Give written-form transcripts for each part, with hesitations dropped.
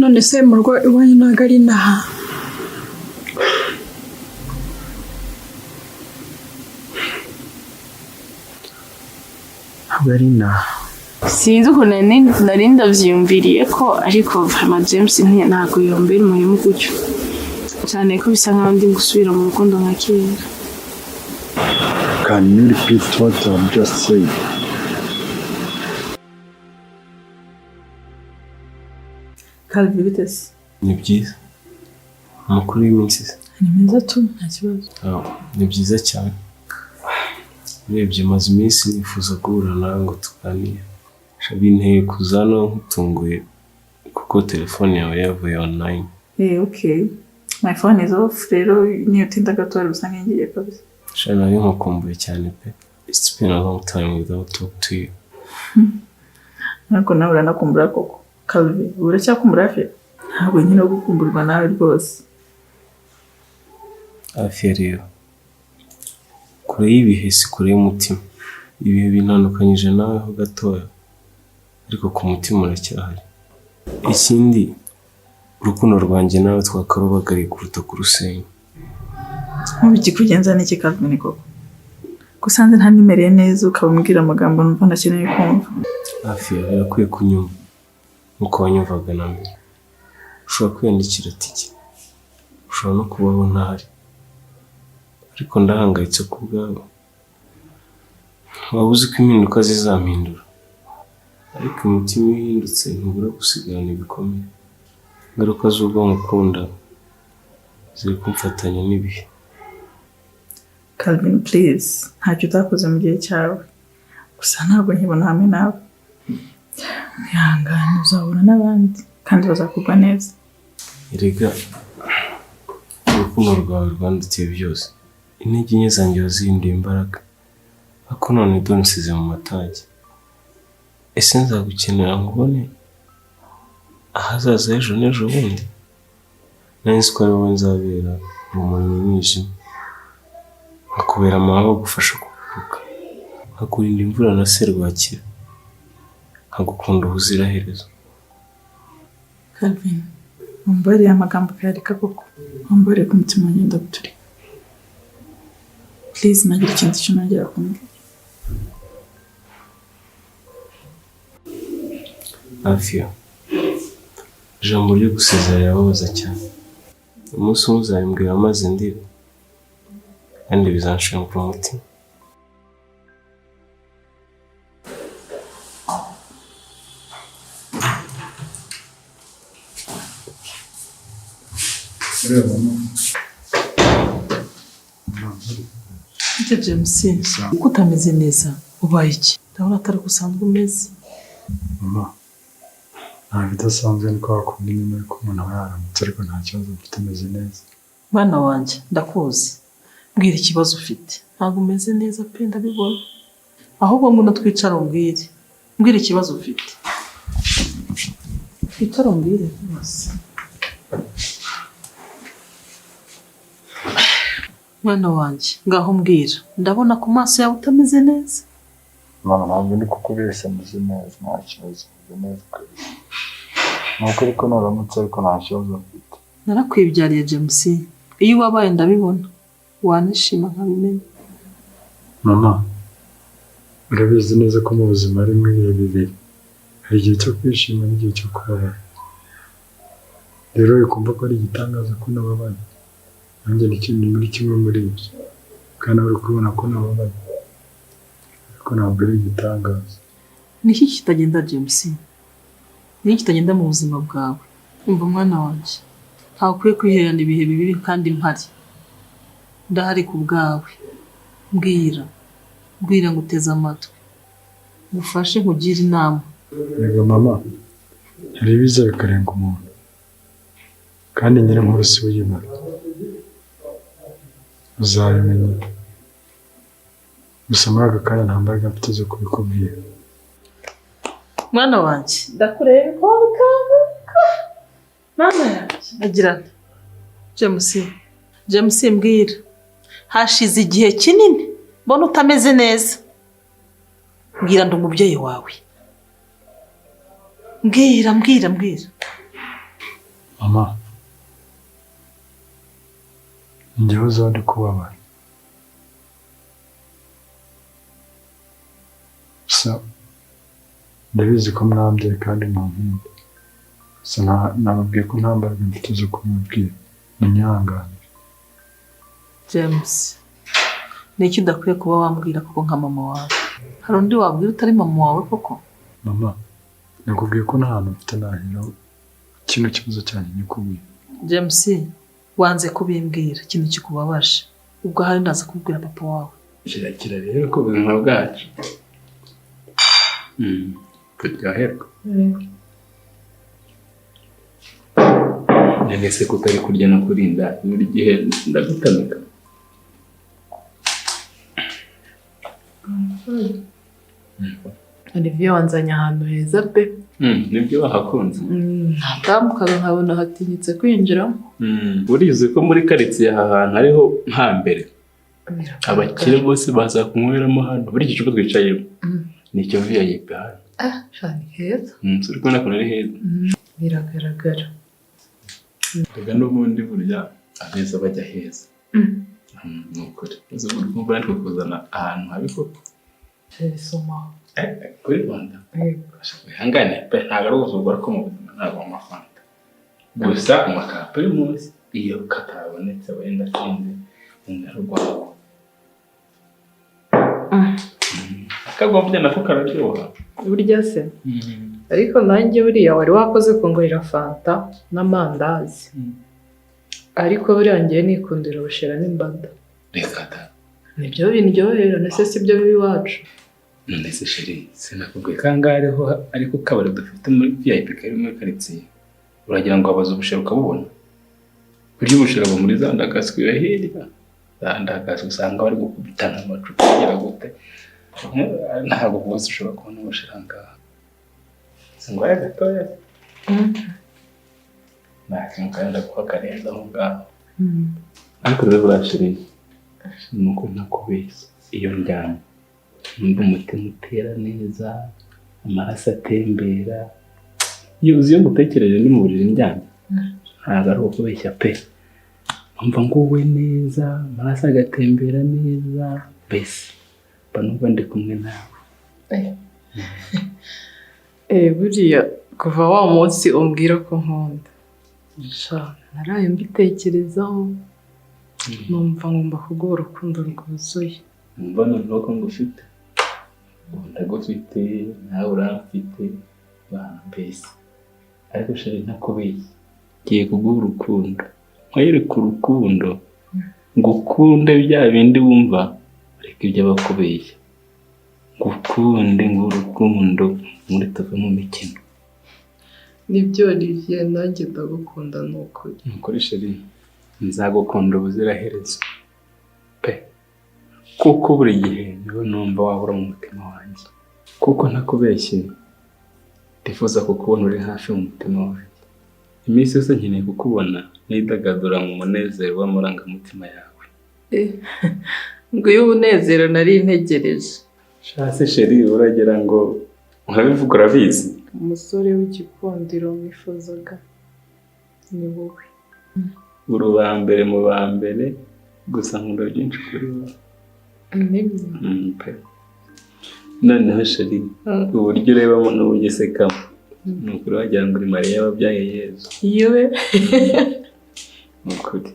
None se mu rugo iwanyu ntabwo ari inaha? Ntabwo ari inaha. Sinzi ukuntu nari ndavyiyumviriye ko, ariko vraiment James ntabwo yombera umuhemu gutyo, cyane ko bisa nkaho ndi gusubira mu rukundo nka kera. Can you repeat what I've just said? Calvin, bite se? Ni byiza. Amakuru y'iminsi se? Ni meza tu, nta kibazo. Ah, ni byiza cyane. Urebye maze iminsi nifuza guhura nawe ngo tuganire. Sha, binteye kuza hano nkutunguye kuko telefone yawe yavuye online. Eh, okay. My phone is off, rero niyo utinda gato wari busange ngiye kabisa. Sha, nari nkukumbuye cyane pe. It's been a long time without talk to you. Ariko nawe uranakumbura koko. Calvin, uracyakumbura hafi? Ntabwo nyine wo gukumburwa nawe rwose. Hafi ya rero. Kure y'ibihe si kure y'umutima. Ibihe bintandukanyije nawe ho gatoya, ariko ku mutima uracyahari. Ikindi, urukundo rwanjye nawe twakarubagariye kuruta kurusenya. Nkubu ikikugenza ni iki, Calvin, koko? Ko usanze ntanimereye neza, ukaba umbwira amagambo numva ntakeneye kumva. Hafi ya birakwiye kunyumva nk'uko wanyumvaga na mbere. Ushobora kwiyandikira tike, ushobora no kubaho ntahari, ariko ndahangayitse ku bwawe. Waba uzi ko impinduka zizampindura, ariko imitima iyo ihindutse ntubura gusigarana ibikomere. Ingaruka z'ubwonko ukunda ziri kumfatanya n'ibihe. Calvin, please, ntacyo utakoze mu gihe cyawe. Gusa ntabwo nkibona hamwe nawe. Ihangane, uzahura n'abandi kandi bazakugwa neza. Erega urukundo rwawe rwandutiye byose. Intege nke zanjye wazihinduye imbaraga, ariko none dore unsize mu matage. Ese nzagukenera nkubone ahazaza h'ejo n'ejo bundi? Nari nzi ko ari wowe nzabera urumuri mu mwijima, nkakubera amababa agufasha kuguruka, nkakurinda imvura na serwakira, nkagukunda ubuziraherezo. Calvin, wambariye amagambo akayareka koko. Wambariye ku mutima wanjye ndaguturika. Please, nagira ikintu cyo nongera kumbwira. Afia, ijambo ryo gusezera rirababaza cyane. Umunsi umwe uzabimbwira maze ndire, kandi bizanshengura umutima. Icyo James, uko utameze neza, ubaye iki? Ndabona atari uko usanzwe umeze. Mama, nta bidasanzwe, ni ko wakunda nyuma yuko umuntu aba yaramutse, ariko nta kibazo mfite, meze neza. Mwana wanjye, ndakuzi. Mbwira ikibazo ufite. Ntabwo umeze neza pe, ndabibona. Ahubwo ngwino twicare umbwire. Mbwira ikibazo ufite. Twicare umbwire rwose. Mwana wanjye, ngaho mbwira. Ndabona ku maso yawe utameze neza. Mama, ntabwo ndi kukubeshya, meze neza, nta kibazo, meze neza kabisa. Ni ukuri ko naramutse, ariko nta kibazo mfite. Narakwibyariye James. Iyo wabaye ndabibona. Wanishima nkabimenya. Mama, urabizi neza ko mu buzima harimo ibihe bibiri. Hari igihe cyo kwishima n'igihe cyo kubabara. Rero wikumva ko ari igitangaza ko nababaye. Nanjye ni kimwe muri kimwe muri ibyo. Kandi nawe uri kubibona ko nababaye. Ariko ntabwo ari igitangaza. Ni iki kitagenda, James? Ni iki kitagenda mu buzima bwawe? Umva mwana wanjye, ntawe ukwiye kwihererana ibihe bibi kandi mpari. Ndahari ku bwawe. Mbwira, mbwira ngo uteze amatwi. Ngufashe nkugire inama. Yego mama, hari ibiza bikarenga umuntu. Kandi nyirinkuru si we uyibara. Uzabimenya. Gusa muri aka kanya nta mbaraga mfite zo kubikubwira. Mwana wanjye, ndakureba ukanguka. Mwana yanjye, agira nti James, James, mbwira. Hashize igihe kinini mbona utameze neza. Mbwira, ndi umubyeyi wawe. Mbwira, mbwira, mbwira. Mama, njyewe uzaba ndi kubabara. Gusa ndabizi ko mwambyaye kandi munkunda. Gusa nababwiye ko nta mbaraga mfite zo kumubwira. Munyihanganire. James, ni iki udakwiye kuba wambwira koko nka mama wawe? Hari undi wabwira utari mama wawe koko? Mama, nakubwiye ko nta hantu mfite nahera kino kibazo cyanjye nyikubwiye. James, wanze kubimbwira ikintu kikubabaje. Ubwo ahari ndaza kubwira papa wawe. Kirakira rero ku buzima bwacu. Turyoherwa. None se kuko ari kurya no kurinda buri gihe ndagutamika. Olivier wanzanye ahantu heza pe. Nibyo wahakunze. Natambukaga nkabona hatinyitse kwinjiramo. Urizi ko muri karitsiye aha hantu hariho hambere. Abakire bose baza kunyweramo hano. Buri gicupa twicayemo. Ni icyo VIP hano. Ni heza. Uri kubona ko ari heza. Biragaragara. Rega n'ubundi burya abeza bajya heza. Ni ukuri. Uzi urumva natwe kuzana ahantu habi koko. Soma. Kuri Rwanda. Wihangane pe, ntabwo ari ubuzima ko mu buzima ntabwo amafanta. Gusa amakapu y'umunsi iyo katabonetse wenda sinzi inarugwako. Akagombye nako kararyoha. Burya se? Ariko nanjye buriya wari wakoze kungurira fanta n'amandazi. Ariko buriya ngiye nikundira ubushera n'imbada. Reka da. Nibyo bindyohera, nese sibyo bibi iwacu. None se chérie, sinakubwiye kangahe ariho ariko kabari dufite muri VIP kari muri karitsiye. Uragira ngo abaze ubushera ukabubona? Burya ubushera buba muri za ndakaswe yo hirya. Za ndakaswe usanga bari gukubitana amacupa kugira gute. Ntabwo rwose ushobora kubona ubushera ngaha. Singwaye gatoya. Nta kintu kandi ndaguha karenze aho ngaho. Ariko rero buriya chérie, ni uko ntakubeshya iyo ndyamye. Numva umutima utera neza, amaraso atembera. Iyo uzi iyo ngutekereje ndi mu buriri ndyamye, ntabwo ari ukubeshya pe. Numva nguwe neza, amaraso agatembera neza, mbese mba numva ndi kumwe nawe. Buriya kuva wa munsi umbwira ko nkunda, naraye mbitekerezaho, numva ngomba kuguha urukundo rwuzuye. Numva noneho ko ngufite. Ubu ndagufite, nawe uramfite, mbese. Ariko chérie ntakubeshya, ngiye kuguha urukundo. Nkwereke urukundo, ngukunde bya bindi wumva, ureke ibyo bakubeshya. Ngukunde nguhe urukundo, muri tuve mu mikino. Nibyo Olivier, nanjye ndagukunda ni ukuri. Ni ukuri chérie, nzagukunda ubuziraherezo pe. Kuko buri gihe niwe numva wahora mu mutima wanjye. Kuko ntakubeshye, ndifuza kukubona uri hafi mu mutima wanjye. Iminsi yose nkeneye kukubona nidagadura mu munezero w'amarangamutima yawe. Nguyu umunezero nari ntegereje. Shase chérie, uragira ngo urabivuga urabizi. Umusore w'igikundiro wifuzaga ni wowe. Uri uwa mbere mu ba mbere, gusa nkunda byinshi kuri wowe. Noneho chérie, uburyo urebamo n'uburyo usekamo, ni ukuri wagira ngo uri Mariya wabyaye Yezu. Yewe. Ni ukuri.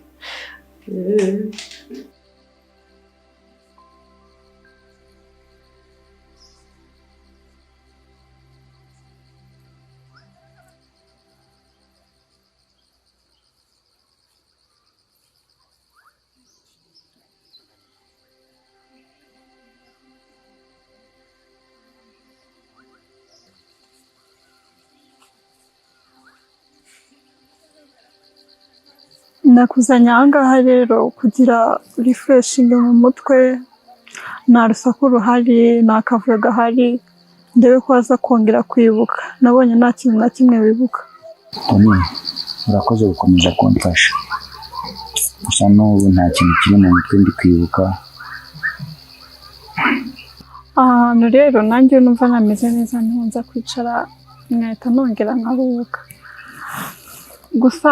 Nakuzanye aha ngaha rero kugira refreshinge mu mutwe, nta rusaku ruhari, nta kavuyo gahari, ndebe ko waza kongera kwibuka. Nabonye nta kintu na kimwe wibuka. Tony, urakoze gukomeza kumfasha. Gusa n'ubu nta kintu kiri mu mutwe ndi kwibuka. Aha hantu rero nanjye numva nameze neza, niho nza kwicara nkahita nongera nkaruhuka. Gusa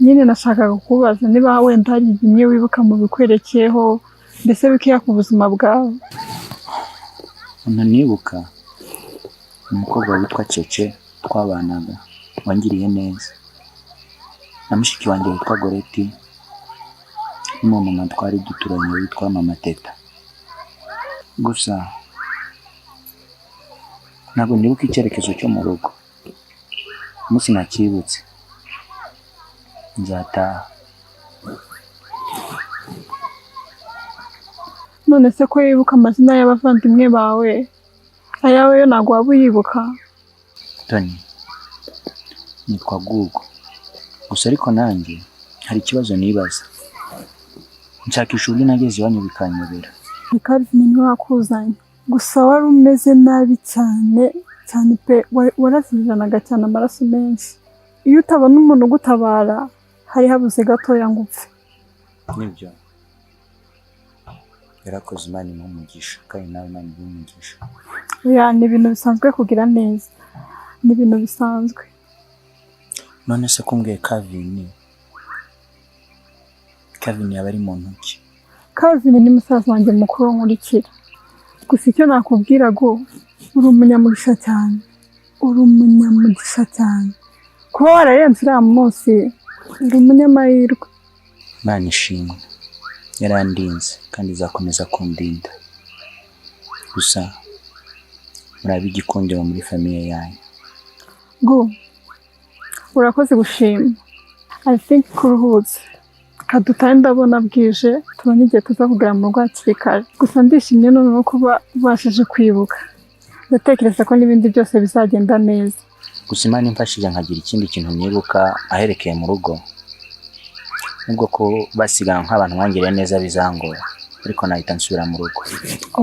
Nyine nashakaga kukubaza niba wenda hari bimwe wibuka mu bikwerekeyeho, mbese bikeya ku buzima bwawe. Umuntu nibuka umukobwa witwa Cece twabanaga wangiriye neza, na mushiki wanjye witwa Goreti, n'umumama twari duturanye witwa Mama Teta. Gusa ntabwo nibuka icyerekezo cyo mu rugo. Umunsi nakibutse nzataha. None se ko wibuka amazina y'abavandimwe bawe, ayawe yo ntabwo waba uyibuka? Tony, nitwa Gugu. Gusa ariko nanjye hari ikibazo nibaza. Nshakisha uburyo nageze iwanyu bikanyobera. Ni Calvin niwe wakuzanye. Gusa wari umeze nabi cyane cyane pe, waraviriranaga cyane amaraso menshi. Iyo utabona umuntu ugutabara, hari habuze gatoya ngo upfe. Nibyo. Yarakoze, Imana imuhe umugisha, kandi nawe Imana iguhe umugisha. Oya, ni ibintu bisanzwe kugira neza. Ni ibintu bisanzwe. None se kumbwiye Calvin, Calvin yaba ari muntu ki? Calvin ni musaza wanjye mukuru nkurikira. Gusa icyo nakubwira ngo uri umunyamugisha cyane. Uri umunyamugisha cyane. Kuba wararenze uriya munsi, uri umunyamahirwe. Imana ishimwe, yarandinze kandi izakomeza kundinda. Gusa muri ab'igikundiro muri famille yanyu. Gu, urakoze gushima. I think kuruhutse. Kadutahe ndabona bwije, tubone igihe tuza kugera mu rugo hakiri kare. Gusa ndishimye noneho kuba ubashije kwibuka. Ndatekereza ko n'ibindi byose bizagenda neza. Gusa Imana imfashije nkagira ikindi kintu nibuka aherekeye mu rugo. Nubwo ko basigara nk'abantu bangiriye neza bizangora, ariko nahita nsubira mu rugo.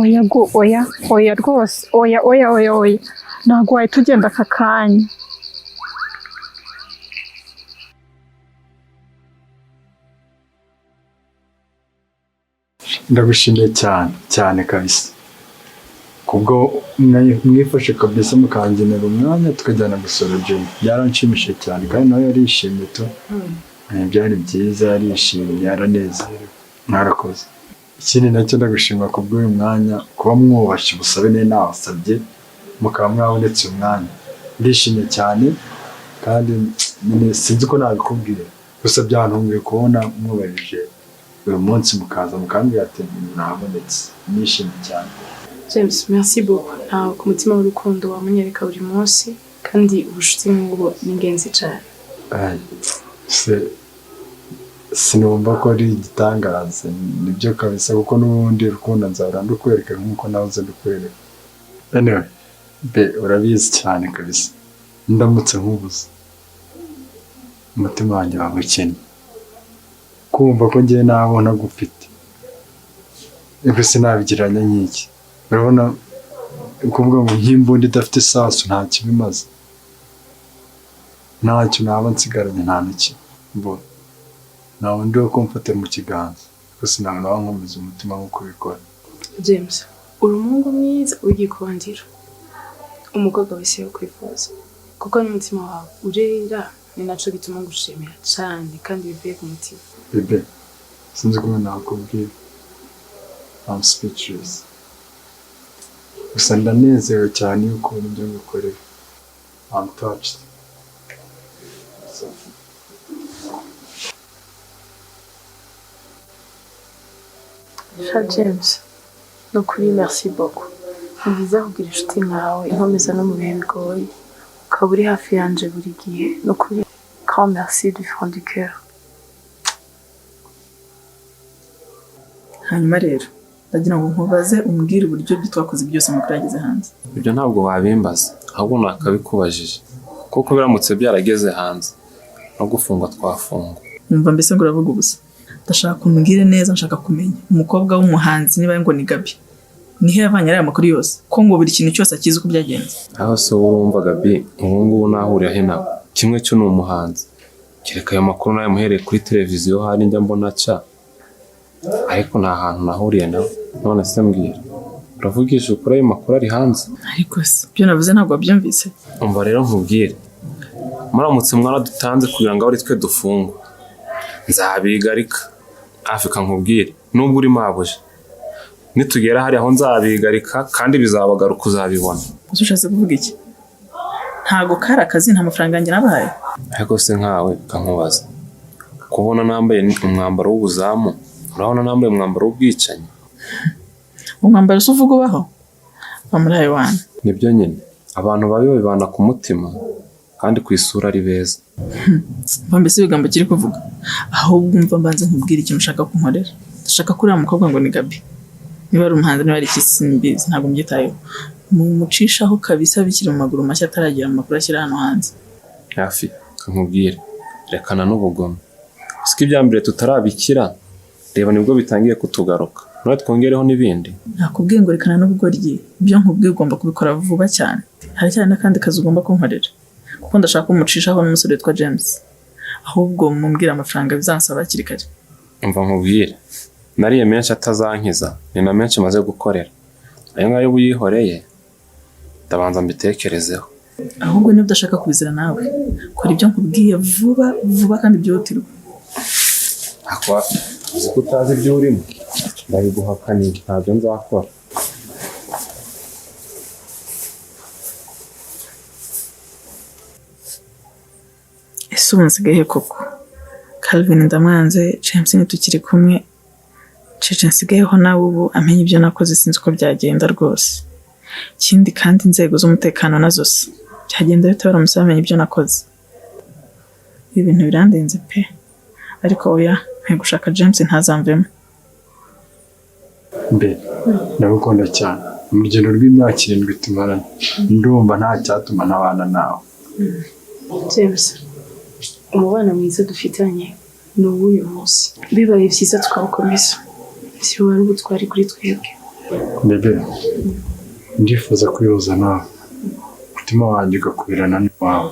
Oya gu, oya, oya rwose, oya, oya, oya, oya. Ntabwo wahita ugenda aka kanya. Ndagushimiye cyane cyane kabisa kubwo mwifashe kabisa mukangenera umwanya tukajyana gusura Jimmy. Byaranshimishije cyane kandi nawe yarishimye tu. Byari byiza, yarishimye, yaranezerewe. Mwarakoze. Ikindi nacyo ndagushima kubw'uyu mwanya, kuba mwubashye ubusabe nari nabasabye, mukaba mwabonetse uyu mwanya. Ndishimye cyane kandi nyine sinzi ko nabikubwira, gusa byantunguye kubona mwubahirije uyu munsi mukaza mukambwira ati nabonetse. Nishimye cyane. James, merci beaucoup. Ntawe ku mutima w'urukundo wamunyereka buri munsi, kandi ubucuti nk'ubu ni ingenzi cyane. Ay, sinumva ko ari igitangaza, nibyo kabisa, kuko n'ubundi urukundo nzahora ndukwereka nk'uko nawe uza ndukwereka. Anyway, be urabizi cyane kabisa, ndamutse nkubuze umutima wanjye waba ukennye. Kumva ko ngiye nawe ntagufite, ubwo sinabigereranya nk'iki. Urabona kuvuga ngo nk'imbunda idafite isasu ntacyo iba imaze, ntacyo naba nsigaranye, nta na kimwe. Bo nta wundi wo kumfatira mu kiganza, kuko sinabona nawe nkomeza umutima nk'uko ubikora. James, uri umuhungu mwiza w'igikundiro, umukobwa wese yo kwifuza, kuko n'umutima wawe urera, ni naco gituma ngushimira cyane kandi bivuye ku mutima. Bebe, sinzi ukuntu nakubwira, I'm speechless. Gusa ndanezerewe cyane iyo ukubona ibyo ngukorera. I'm touched. So, Sha James, ni ukuri merci beaucoup. Ni byiza kugira inshuti nkawe inkomeza no mu bihe bigoye, ukaba uri hafi yanje buri gihe. Ni ukuri grand merci du fond du cœur. Hanyuma rero ndagira ngo nkubaze umbwire uburyo ibyo twakoze byose amakuru yageze hanze. Ibyo ntabwo wabimbaza, ahubwo nakabikubajije, kuko biramutse byarageze hanze no gufungwa twafungwa. Numva mbese ngo uravuga ubusa. Ndashaka umbwire neza, nshaka kumenya umukobwa w'umuhanzi niba ngo ni Gabi, nihe yavanye ariya makuru yose ko ngo buri kintu cyose akizi uko byagenze? Aho se wowe urumva Gabi ubu ngubu nahurira he nawe? Kimwe cyo ni umuhanzi, kereka ayo makuru nayo muhereye kuri televiziyo hari njya mbona ca, ariko nta hantu nahuriye nawe. None se mbwira, uravugisha ukuri ayo makuru ari hanze? Ariko se ibyo navuze ntabwo wabyumvise? Umva rero nkubwire, muramutse mwaradutanze kugira ngo abe ari twe dufungwa, Nzabigarika. Afika nkubwire, nubwo uri mabuja, nitugera hariya aho nzabigarika kandi bizabagaruka uzabibona. Gusa ushatse kuvuga iki? Ntago kari akazi, nta mafaranga yanjye nabahaye. Ariko se nkawe kankubaza, kubona nambaye umwambaro w'ubuzamu, urabona nambaye umwambaro w'ubwicanyi? Umwambaro se uvuga ubaho? Wamuraye wana. Nibyo nyine, abantu babi babibana ku mutima kandi ku isura ari beza. Mva mbese ibigambo kiri kuvuga. Ahubwo umva mbanze nkubwire ikintu ushaka kunkorera. Ndashaka ko uriya mukobwa ngo ni Gabi, niba ari umuhanzi, niba ari iki simbizi, ntabwo mbyitayeho, mumucishaho kabisa bikiri mu maguru mashya, ataragira amakuru ashyira hano hanze. Hafi nkubwire, rekana n'ubugome. Siko ibya mbere tutarabikira, reba nibwo bitangiye kutugaruka, none twongereho n'ibindi. Nakubwiye ngo rekana n'ubugoryi. Ibyo nkubwiye ugomba kubikora vuba cyane. Haracyari n'akandi kazi ugomba kunkorera, kuko ndashaka kumucishaho n'umusore witwa James. Ahubwo mumbwire amafaranga bizansaba hakiri kare. Umva nkubwire, nariye menshi atazankiza, ni na menshi maze gukorera. Ayo ngayo uba uyihoreye, ndabanza mbitekerezeho. Ahubwo niba udashaka kubizira nawe, kora ibyo nkubwiye vuba vuba kandi byihutirwa. Akwa uzi ko utazi ibyo urimo, ndabiguhakaniye, ntabyo nzakora. Ese ubu nsigaye koko? Calvin ndamwanze, James ntitukiri kumwe, Cece nsigayeho nawe ubu amenye ibyo nakoze sinzi uko byagenda rwose. Ikindi kandi inzego z'umutekano nazo se byagenda bite baramutse bamenye ibyo nakoze? Ibi bintu birandenze pe, ariko oya, nkwiye gushaka James ntazamvemo. Mbe ndagukunda cyane. Mu rugendo rw'imyaka 7 tumaranye, ndumva nta cyatuma ntabana nawe. James, umubano mwiza dufitanye ni uw'uyu munsi. Bibaye byiza twawukomeza, si wari ubutwari kuri twebwe. Bebe, ndifuza kwihuza nawe, umutima wanjye ugakubirana n'uwawe.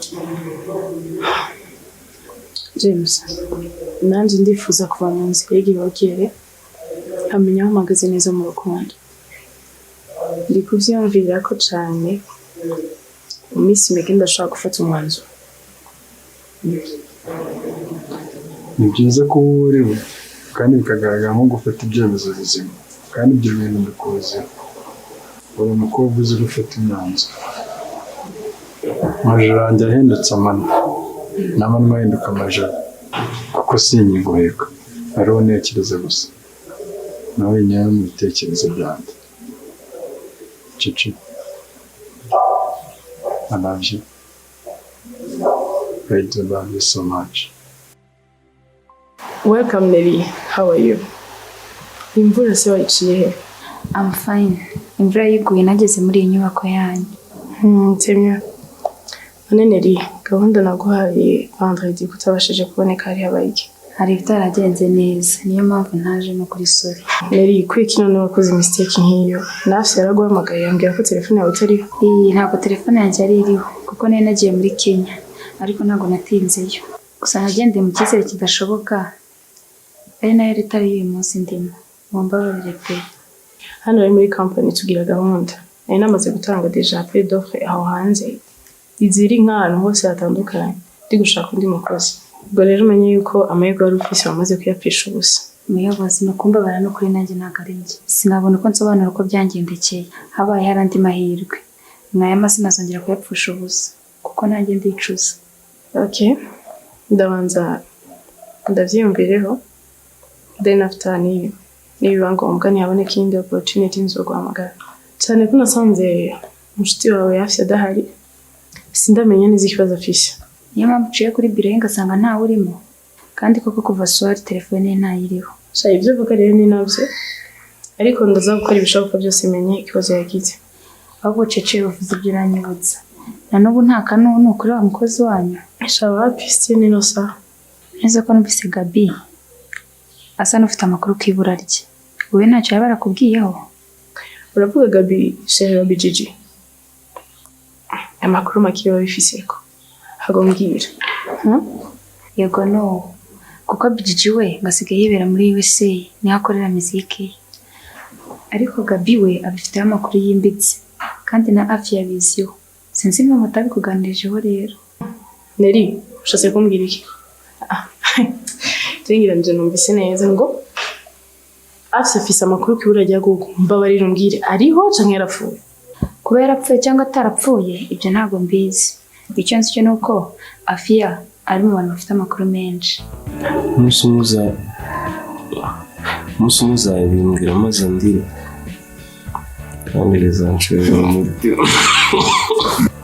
James, nanjye ndifuza kuva mu nzira y'igihogere, nkamenya aho mpagaze neza mu rukundo. Ndi kubyiyumvira ko cyane mu minsi mike ndashaka gufata umwanzuro. Ni byiza kuba uriwe kandi bikagaragara nko gufata ibyemezo bizima, kandi ibyo bintu bikuziho. Uri umukobwa uzi gufata imyanzuro. Amajoro yanjye yahindutse amanywa, n'amanywa ahinduka amajoro, kuko sinkiguheka, hariho ntekereza gusa, nawe nyawe mu bitekerezo byanjye. Cici, I love you. I do love you so much. Welcome Nelly, how are you? Imvura se wayiciye he? I'm fine. Imvura yiguye nageze muri iyi nyubako yanyu. C'est mieux. None Nelly, gahunda naguhaye vendredi kutabashije kuboneka hari habaye iki? Hari ibitaragenze neza, niyo mpamvu ntaje no kuri sorry. Nelly, kuki none wakoze mistake nk'iyo? Nafsi yaraguhamagaye ambwira ko telefone yawe itariho. Iyi ntabwo telefone yanjye yari iriho, kuko nari nagiye muri Kenya, ariko ntabwo natinzeyo. Gusa nagendeye mu cyizere kidashoboka, ari nayo ritari uyu munsi ndimo. Mumbabarire pe. Hano rero muri company tugira gahunda. Nari namaze gutanga déjà appel d'offre aho hanze, iziri nk'ahantu hose hatandukanye, ndi gushaka undi mukozi. Ubwo rero umenye yuko amahirwe wari ufise wamaze kuyapfisha ubusa. Muyobozi, ni ukumbabara no kuri nanjye ntabwo ari njye. Sinabona uko nsobanura uko byangendekeye. Habaye hari andi mahirwe, mwayama sinazongera kuyapfusha ubusa, kuko nanjye ndicuza. Okay, ndabanza ndabyiyumvireho, then after nibiba ngombwa ntihaboneka iyindi opportunity nzoguhamagara. Cyane ko nasanze umushuti wawe hafi adahari, sindamenya neza ikibazo afise. Niyo mpamvu uciye kuri biro ye ngasanga ntawe urimo, kandi koko kuva soir telefone ye ntayiriho. Sha, ibyo uvuga rero ni nabyo, ariko ndaza gukora ibishoboka byose menye ikibazo yagize. Ahubwo Cece, uvuze ibyo uranyibutsa, na n'ubu nta kanunu kuri wa mukozi wanyu. Sha wapi, still ni no sawa. Neza ko numvise Gabi asa n'ufite amakuru ku ibura rye, wowe ntacyo yaba yarakubwiyeho? Uravuga Gabi chéri wa BGG? Amakuru make babifise ko hagombwira. Yego no, kuko BGG we ngo asigaye yibera muri USA, niho akorera muziki ye. Ariko Gabi we abifiteho amakuru yimbitse, kandi na Afi yabiziho. Sinzi impamvu atabikuganirijeho rero. Nelly, ushatse kumbwira iki? Ah, Turingira nje numvise neza ngo afise afise amakuru ku ibura rya Gugu. Mbabarira umbwire, ariho canke yarapfuye? Kuba yarapfuye cyangwa atarapfuye, ibyo ntabwo mbizi. Icyo nzi cyo ni uko Afiya ari mu bantu bafite amakuru menshi. Umunsi umwe uzabimbwira maze ndire, kandi rizanshirira mu mutima.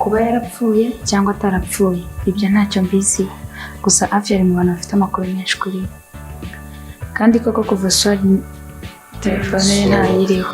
Kuba yarapfuye cyangwa atarapfuye, ibyo ntacyo mbiziho. Gusa Afiya ari mu bantu bafite amakuru menshi kuri we. Kandi koko kuva swari telefone ye ntayiriho.